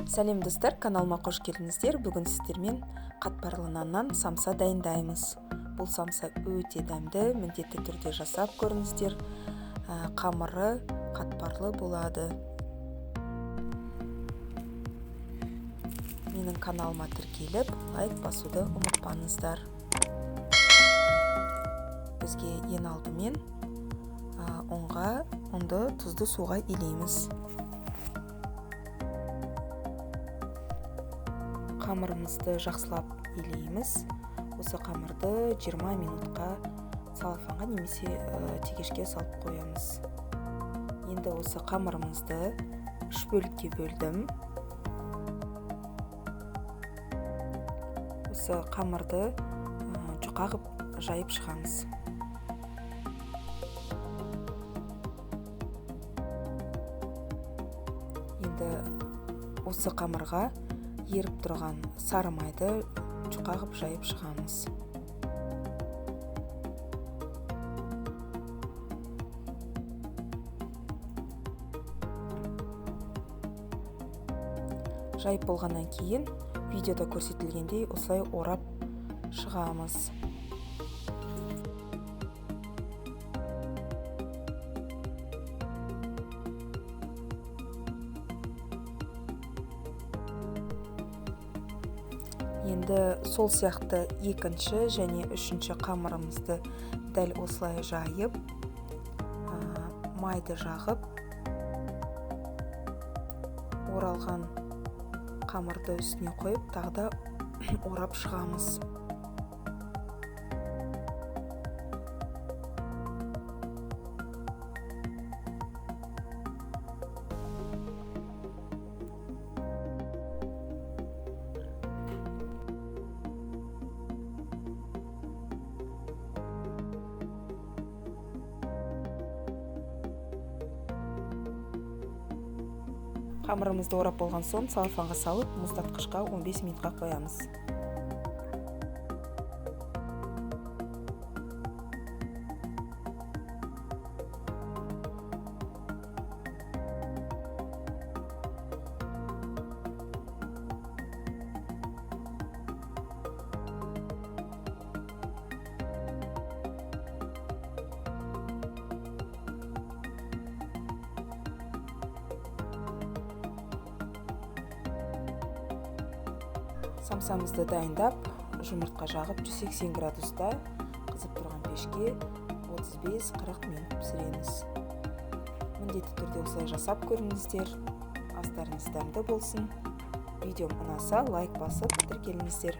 Сәлем достар, каналыма қош келдіңіздер. Бүгін сіздермен қатпарлы наннан самса дайындаймыз. Бұл самса өте дәмді, міндетті түрде жасап көріңіздер. Қамыры қатпарлы болады. Менің каналыма тіркеліп, лайк басуды ұмытпаңыздар. Бізге ең алдымен ұнды тұзды суға илейміз. Қамырымызды жақсылап илейміз. Осы қамырды 20 минутқа целлофанға немесе тегешке салып қоямыз. Енді осы қамырымызды 3 бөлікке бөлдім. Осы қамырды жұқа қып жайып шығамыз. Енді осы қамырға еріп тұрған сары майды жұқа қып жайып шығамыз. Жайып болғаннан кейін видеода көрсетілгендей осылай орап шығамыз. Енді сол сияқты екінші және үшінші қамырымызды дәл осылай жайып, майды жағып, оралған қамырды үстіне қойып, тағы да орап шығамыз. Қамырымызды орап болған соң целлофанға салып, мұздатқышқа 15 минутқа қоямыз. Самсамызды дайындап, жұмыртқа жағып 180 градуста қызып тұрған пешке 35-40 минут пісіреміз. Міндетті түрде осылай жасап көріңіздер. Астарыңыз дәмді болсын. Видеом ұнаса лайк басып тіркеліңіздер.